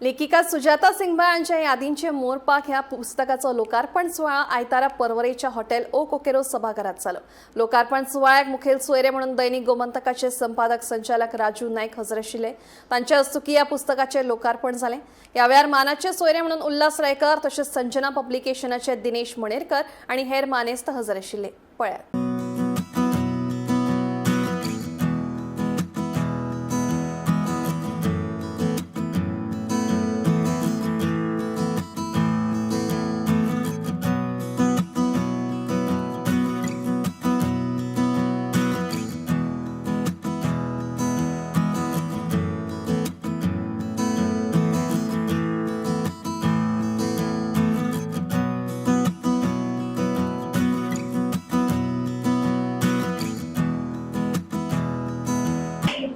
लेखिका सुजाता सिंगबाळ हांच्या यादींचे मोरपाक ह्या पुस्तकाचो लोकार्पण सुवाळा आयतारा पर्वरेच्या हॉटेल ओ कोकेरो सभाघरात जालो. लोकार्पण सुवाळ्याक मुखेल सोयरे म्हणून दैनिक गोमंतकाचे संपादक संचालक राजू नाईक हजर आशिल्ले. तांच्या हस्तुकी ह्या पुस्तकाचे लोकार्पण जालें. ह्या वेळार मानाचे सोयरे म्हणून उल्हास रायकर तशेंच संजना पब्लिकेशनाचे दिनेश मणेरकर आनी हेर मानेस्त हजर आशिल्ले. पळयात.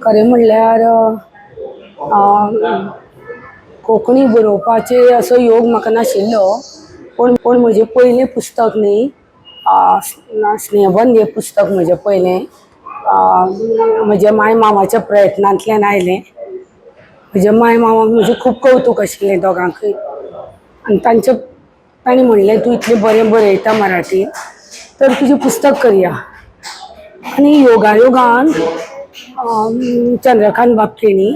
खरें म्हणल्यार कोंकणी बरोवपाचे असो योग म्हाका नाशिल्लो, पूण पूण म्हजें पयलें पुस्तक न्ही, स्नेहबंद हें पुस्तक म्हजें पयलें म्हज्या माय मामाच्या प्रयत्नांतल्यान आयलें. म्हज्या माय मामाक म्हजें खूब कवतूक आशिल्लें दोगांकूय, आनी तांचे तांणी म्हणलें, तूं इतलें बरें बरयता मराठीन तर तुजें पुस्तक करया. आनी योगायोगान चंद्रकांत बाब केणी,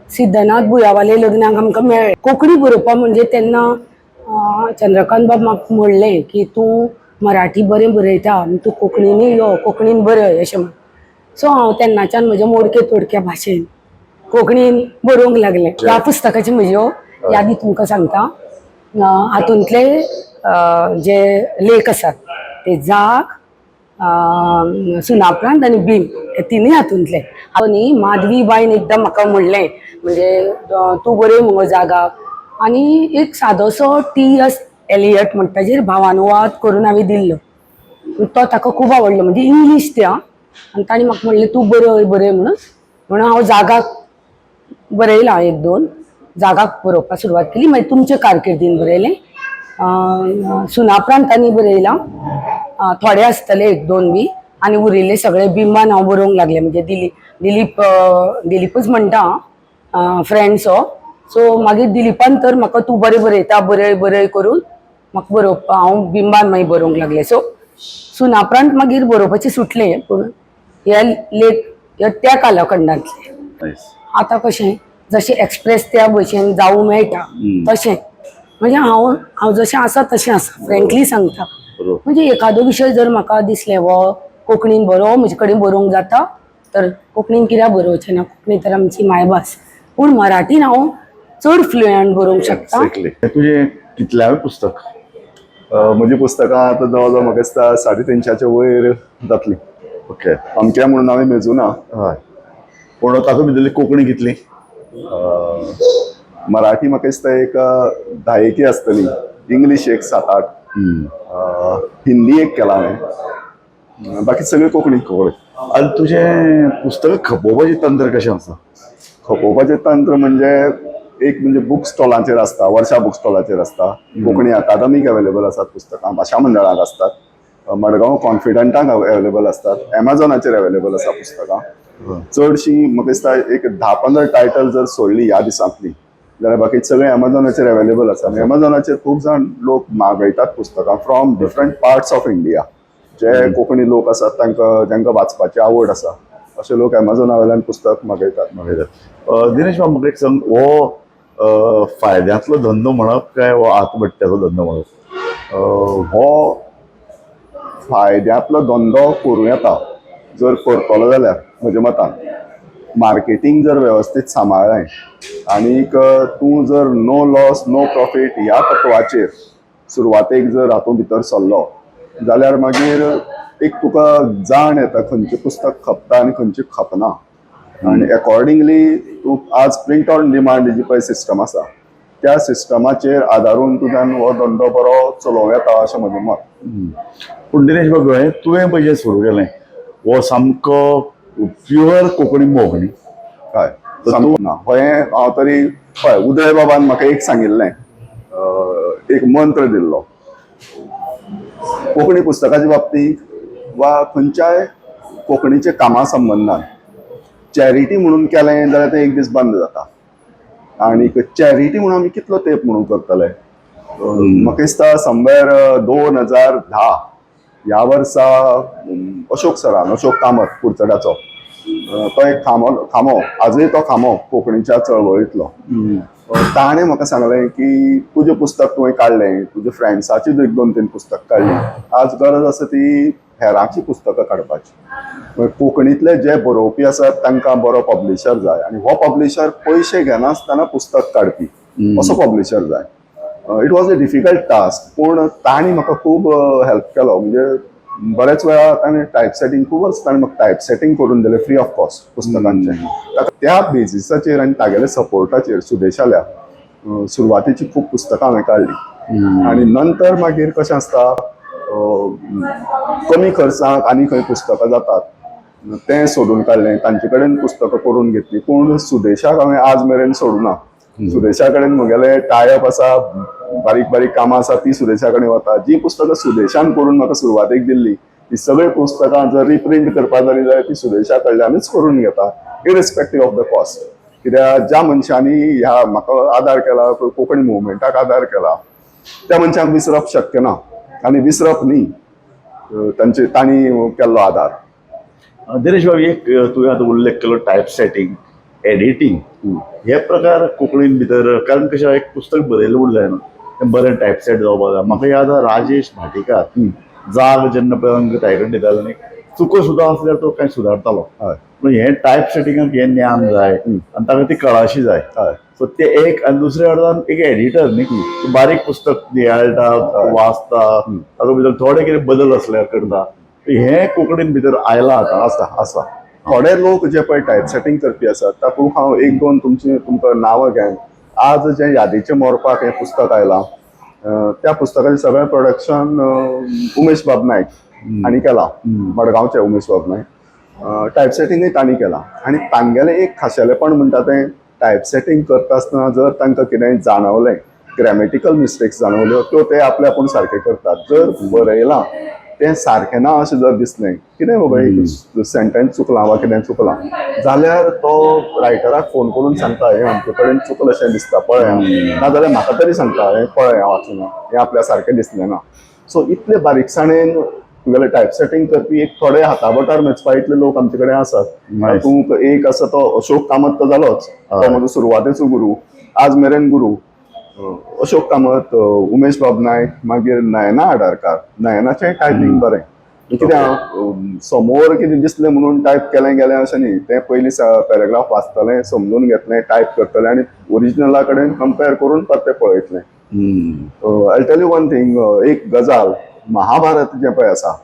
सिद्धनाथ बुयावाले लग्नाक आमकां मेळ्ळे. कोंकणी बरोवपा म्हणजे तेन्ना चंद्रकांत बाब म्हाका म्हणलें की तूं मराठी बरें बरयता, तूं कोंकणीनूय यो, कोंकणीन बरय अशें म्हण. सो हांव तेन्नाच्यान म्हज्या मोडके तोडक्या भाशेन कोंकणीन बरोवंक लागलें. ह्या पुस्तकाची म्हज्यो यादी तुमकां सांगता. हातूंतले जे लेख आसात ते जाग, सुनापरांत आनी बीम हे तिनूय हातूंतले. आनी माधवी बायन एकदां म्हाका म्हणलें, म्हणजे तूं बरय मुगो जागाक, आनी एक सादोसो टी.एस. एलियट म्हणटा ताजेर भावानुवाद करून हांवें दिल्लो, तो ताका खूब आवडलो, म्हणजे इंग्लीश त्या. आनी ताणें म्हाका म्हणलें तूं बरय बरय म्हणून, म्हणून हांव जागाक बरयलां, एक दोन जागाक बरोवपाक सुरवात केली. मागीर तुमचे कारकिर्दीन बरयलें, सुनापरांतांनी बरयलां, थोडे आसतले एक दोन बी, आनी उरिल्ले सगळे बिंबान हांव बरोवंक लागलें. म्हणजे दिलीप दिलीपूच म्हणटा फ्रेंड्स हो, सो मागीर दिलीपान तर म्हाका तूं बरें बरयता बरय बरय करून म्हाका बरोवपा हांव बिंबान मागीर बरोवंक लागलें. सो सुनापरांत मागीर बरोवपाचें सुटलें, पूण हे लेख हे त्या कालखंडांतले. आतां कशें जशें एक्सप्रेस त्या भशेन जावूं मेळटा तशें, म्हणजे हांव हांव जशें आसा तशें आसा, फ्रेंकली सांगता. म्हणजे एखादो विशय जर म्हाका दिसलें हो कोंकणीन बरो म्हजे कडेन बरोवंक जाता तर कोंकणीन कित्याक बरोवचें ना, कोंकणी तर आमची मायभास. पूण मराठीन हांव चड फ्लुयंट बरोवंक शकता. तुजें कितल्यावें पुस्तक? म्हजी पुस्तकां आतां जवळ जवळ म्हाका दिसता 350 वयर जातली. ओके. अमक्या म्हणून हांवें मेजूना. हय, पूण तातूंत भितरली कोंकणी कितली? मराठी म्हाका दिसता एक 10 आसतली, इंग्लीश एक 7-8, हिंदी एक केला हांवें, बाकी सगळी कोंकणी. कोंकणी. आनी तुजें पुस्तक खपोवपाचें तंत्र कशें आसा? खपोवपाचें तंत्र म्हणजे एक म्हणजे बूक स्टॉलाचेर आसता, वर्षा बूक स्टॉलाचेर आसता, कोंकणी अकादमीक अवेलेबल आसात पुस्तकां, भाशा मंडळाक आसतात, मडगांव कॉन्फिडंटाक अवेलेबल आसतात, एमेझॉनाचेर अवेलेबल आसा पुस्तकां. चडशीं म्हाका दिसता एक 10-15 टायटल जर सोडली ह्या दिसांतली जाल्यार बाकी सगळें एमेझॉनाचेर अवेलेबल आसा. आनी एमेझॉनाचेर खूब जाण लोक मागयतात पुस्तकां from different parts of India. जे कोंकणी लोक आसात तांकां जांकां वाचपाची आवड आसा अशे लोक एमेझॉना वयल्यान पुस्तक मागयतात. मागयतात. दिनेश बाब, म्हाका एक सांग, हो फायद्यांतलो धंदो म्हणप काय हो आत्महत्याचो धंदो म्हणप? हो फायद्यांतलो धंदो करूं येता जर करतलो जाल्यार म्हज्या मतान मार्केटींग जर वेवस्थीत सांबाळ्ळें आनीक तूं जर नो लॉस नो प्रॉफीट ह्या तत्वाचेर सुरवातेक जर हातूंत भितर सरलो जाल्यार मागीर एक तुका जाण येता खंयचें पुस्तक खपता आनी खंयचें खपना, आनी एकॉर्डिंगली तूं आज प्रिंट ऑन डिमांड जी पळय सिस्टम आसा त्या सिस्टमाचेर आदारून तुज्यान हो धंदो बरो चलोवं येता अशें म्हजें मत. पूण दिनेश बाब, हें तुवें पळय जें सुरू केलें हो सामको प्युअर कोंकणी मोग न्ही? हय, सामको ना हें हांव तरी हय उदय बाबान म्हाका एक सांगिल्लें, एक मंत्र दिल्लो कोंकणी पुस्तकाच्या बाबतींत वा खंयच्याय कोंकणीच्या कामा संबंदान. चॅरिटी म्हणून केलें जाल्यार तें एक दीस बंद जाता आनीक चॅरिटी म्हणून आमी कितलो तेंप म्हणून करतले. म्हाका दिसता समवेर 2010 ह्या वर्सा अशोक सरान, अशोक कामत कुडचड्याचो, तो एक खांबो खांबो, आजूय तो खांबो कोंकणीच्या चळवळींतलो. ताणें म्हाका सांगलें की तुजें पुस्तक तुवें काडलें, तुज्या फ्रेंड्साची एक दोन तीन पुस्तक काडलीं, आज गरज आसा ती हेरांची पुस्तकां काडपाची. मागीर कोंकणींतले जे बरोवपी आसात तांकां बरो पब्लिशर जाय आनी हो पब्लिशर पयशे घेनासतना पुस्तक काडपी असो पब्लिशर जाय. It was a difficult task, पूण तांणी म्हाका खूब हेल्प केलो. म्हणजे बरेच वेळा ताणें टायप सेटींग, खूबच ताणें म्हाका टायप सेटींग करून दिलें फ्री ऑफ कॉस्ट पुस्तकांचें. ताका त्या बेजिसाचेर आनी तागेल्या सपोर्टाचेर सुदेशाल्या सुरवातेची खूब पुस्तकां हांवें काडलीं. आनी नंतर मागीर कशें आसता, कमी खर्चाक आनी खंय पुस्तकां जातात तें सोदून काडलें, तांचे कडेन पुस्तकां करून घेतलीं. पूण सुदेशाक हांवें आज मेरेन सोडूना. सुदेशा कडेन म्हगेलें टायअप आसा, बारीक बारीक कामां आसा ती सुदेशा कडेन वता. जी पुस्तकां सुदेशान करून म्हाका सुरवातेक दिल्ली ती सगळीं पुस्तकां जर रिप्रिंट करपा जाली जाल्यार ती सुदेशा कडल्यानूच करून घेता, इरिस्पेक्टीव ऑफ the cost. कित्याक ज्या मनशांनी ह्या म्हाका आदार केला, कोंकणी मुवमेंटाक आदार केला, त्या मनशांक विसरप शक्य ना आनी विसरप न्ही तांचे तांणी केल्लो आदार. दिनेश बाब, एक तुवें आतां उल्लेख केलो टायप सेटींग, एडिटींग, हे प्रकार कोंकणीन भितर, कारण कशें एक पुस्तक बरयलें म्हूण जायना, तें बरें टायपसेट जावपाक जाय. म्हाका याद आहा राजेश भाटीकार, जाग जेन्ना पळय अंक ताजे कडेन दितालो न्ही, चुको सुद्दां आसल्यार तो कांय सुदारतालो. पूण हें टायप सेटिंगाक हें ज्ञान जाय आनी ताका ती कळाशी जाय. सो ते एक, आनी दुसऱ्या अर्दान एक एडिटर न्ही, तो बारीक पुस्तक नियाळटा, वाचता, तातूंत भितर थोडे कितें बदल आसल्यार करता. हें कोंकणीन भितर आयलां आतां? आसा, आसा. थोडे लोक जे पळय टायप सेटींग करपी आसात तातूंत हांव एक दोन तुमची तुमकां नांवां घेन. आज जें यादीचें मोरपाक हें पुस्तक आयलां, त्या पुस्तकाचें सगळें प्रोडक्शन उमेश बाब नायक हांणी केलां, मडगांवचे उमेश बाब नायक. टायप सेटिंगूय तांणी केलां आनी तांगेलें एक खाशेलेपण म्हणटा तें टायप सेटींग करता आसतना जर तांकां कितेंय जाणवलें, ग्रॅमेटिकल मिस्टेक्स जाणवल्यो, त्यो ते आपले आपूण सारके करतात. जर बरयलां तें सारकें ना अशें जर दिसलें, कितें बाबा एक सेंटेन्स चुकलां वा कितें चुकलां जाल्यार तो रायटराक फोन करून सांगता, हें आमचे कडेन चुकलां अशें दिसता, पळय आं. नाजाल्यार म्हाका तरी सांगता, हें पळय हांव वाचून, हें आपल्या सारकें दिसलें ना. सो इतले बारीकसाणेन तुगेलें टायप सेटींग करपी एक थोडे हाताबोटार मेजपा इतले लोक आमचे कडेन आसात. तातूंत एक आसा तो अशोक कामत, तो जालोच, तो म्हजो सुरवातेचो गुरू, आज मेरेन गुरू अशोक कामत, उमेश बाब नायक, मागीर नयना आडारकार. नयनाचें टायपींग बरें. कित्याक समोर कितें दिसलें म्हणून टायप केलें गेलें अशें न्ही, तें पयलीं पॅराग्राफ वाचतलें, समजून घेतलें, टायप करतलें आनी ओरिजिनला कडेन कंपेर करून परतें पळयतलें. I tell you one thing, एक गजाल, महाभारत जें पळय आसा,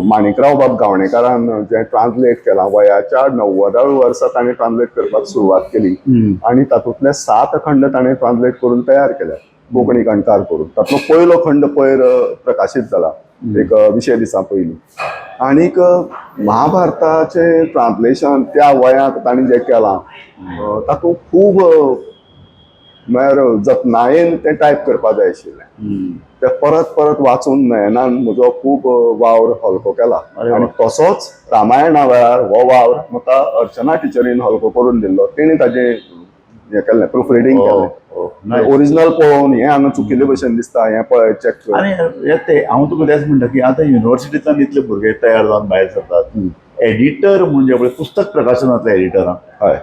माणिकराव बाब गावणेकारान जें ट्रान्सलेट केलां, वयाच्या 90व्या वर्सा ताणें ट्रान्सलेट करपाक सुरवात केली आनी तातूंतले 7 खंड ताणें ट्रान्सलेट करून तयार केले कोंकणीक अणकार करून. तातूंतलो पयलो खंड पयर प्रकाशीत जाला एक 20 दिसां पयलीं. आनीक महाभारताचें ट्रान्सलेशन त्या वयांत ताणें जें केलां, तातूंत खूब म्हळ्यार जतनायेन तें टायप करपा जाय आशिल्लें. तें परत परत वाचून नयनान म्हजो खूब वावर हलको केला. आनी तसोच रामायणा वेळार हो वावर म्हाका अर्चना टिचरीन हलको करून दिल्लो. तेणी ताजें हें केल्लें, प्रूफ रिडींग केल्लें, ओरिजिनल पळोवन हें हांगा चुकिल्ले भशेन दिसता, हें पळय, चॅक कर. आनी हे ते हांव तुका तेंच म्हणटा की आतां युनिवर्सिटींतल्यान इतले भुरगे तयार जावन भायर सरतात, एडिटर म्हणजे पळय पुस्तक प्रकाशनांतले एडिटरां,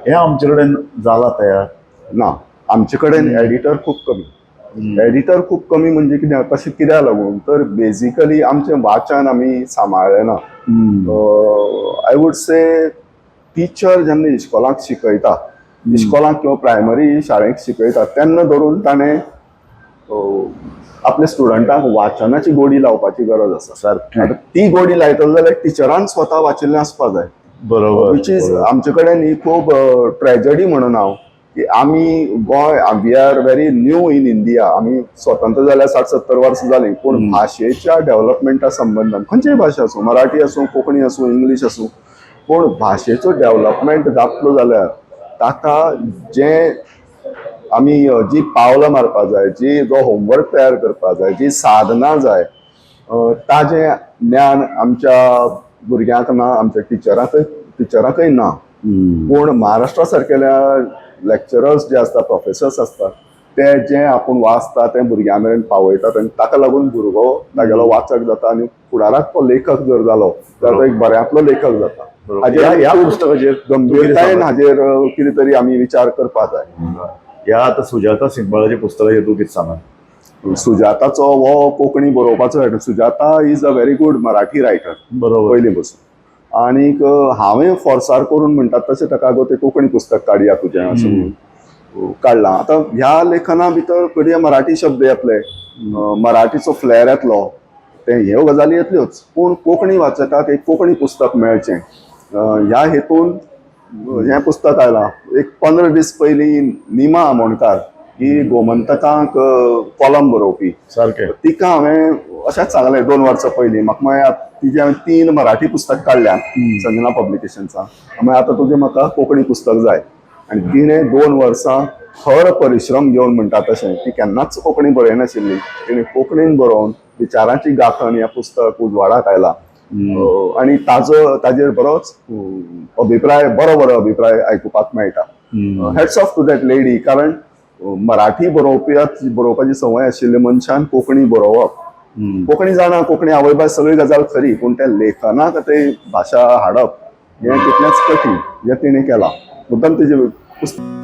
हे आमचे कडेन जाला तयार? ना, आमचे कडेन एडिटर खूब कमी. एडिटर खूब कमी म्हणजे कितें, कशें, कित्याक लागून तर बेजिकली आमचें वाचन आमी सांबाळ्ळें ना. I would say teacher जेन्ना इस्कोलाक शिकयता, इस्कोलाक किंवा प्रायमरी शाळेक शिकयता, तेन्ना धरून ताणें आपल्या स्टुडंटांक वाचनाची गोडी लावपाची गरज आसा. आतां ती गोडी लायतलो जाल्यार टिचरान स्वता वाचिल्लें आसपा जाय. Which is आमचे कडेन ही खूब ट्रेजडी म्हणून हांव की आमी Goa, we are very new in India. आमी स्वतंत्र जाल्यार 60-70 वर्सां जालीं, पूण भाशेच्या डेव्हलपमेंटा संबंदान, खंयचीय भाशा आसूं, मराठी आसूं, कोंकणी आसूं, इंग्लीश आसूं, पूण भाशेचो डेव्हलपमेंट जातलो जाल्यार ताका जें आमी जी पावलां मारपा जाय, जी जो होमवर्क तयार करपा जाय, जी साधनां जाय, ताजें ज्ञान आमच्या भुरग्यांक ना, आमच्या टिचरांकय ना. पूण महाराष्ट्रा सारकेल्या लेक्चरर्स जे आसता, प्रोफेसर्स आसता, ते जे आपूण वाचता ते भुरग्यां मेरेन पावयतात आनी ताका लागून भुरगो तागेलो वाचक जाता आनी फुडाराक तो लेखक जर जालो जाल्यार तो एक बऱ्यांतलो लेखक जाता. ह्या ह्या पुस्तकाचेर गंभीरतायेन हाजेर कितें तरी आमी विचार करपा जाय. ह्या आतां सुजाता सिंगबाळाच्या पुस्तकाचेर तूं कितें सांगा? सुजाताचो हो कोंकणी बरोवपाचो head. Sujata is a very good Marathi writer. पयलीं पसून. आनीक हांवें फोर्सार करून म्हणटात तशें ताका, गो तें कोंकणी पुस्तक काडया तुजें, अशें म्हणून काडलां. आतां ह्या लेखना भितर घडये मराठी शब्द येतले, मराठीचो फ्लॅर येतलो, ते ह्यो गजाली येतल्योच, पूण कोंकणी वाचकाक एक कोंकणी पुस्तक मेळचें ह्या हेतून हें पुस्तक आयलां. एक 15 दीस पयलीं निमा आमोणकार ही गोमंतकांक कॉलम बरोवपी, तिका हांवें अशेंच सांगलें 2 वर्सां पयलीं, म्हाका मागीर तिजें हांवें 3 मराठी पुस्तक काडल्या संजना पब्लिकेशन्सान, मागीर आतां तुजें म्हाका कोंकणी पुस्तक जाय. आनी तिणें 2 वर्सां खर परिश्रम घेवन म्हणटा तशें, ती केन्नाच कोंकणी बरयनाशिल्ली, तिणें कोंकणीन बरोवन विचारांची गांथन हें पुस्तक उजवाडाक आयलां आनी ताजो ताजेर बरोच अभिप्राय, बरो बरो अभिप्राय आयकुपाक मेळटा. Hats off to that lady, कारण मराठी बरोवपी बरोवपाची संवय आशिल्ल्या मनशान कोंकणी बरोवप, कोंकणी जाणा, कोंकणी आवयभास, सगळी गजाल खरी, पूण त्या लेखनाक ते भाशा हाडप हें तितलेंच कठीण, हें तिणें केलां. मुद्दम तेजे पुस्तक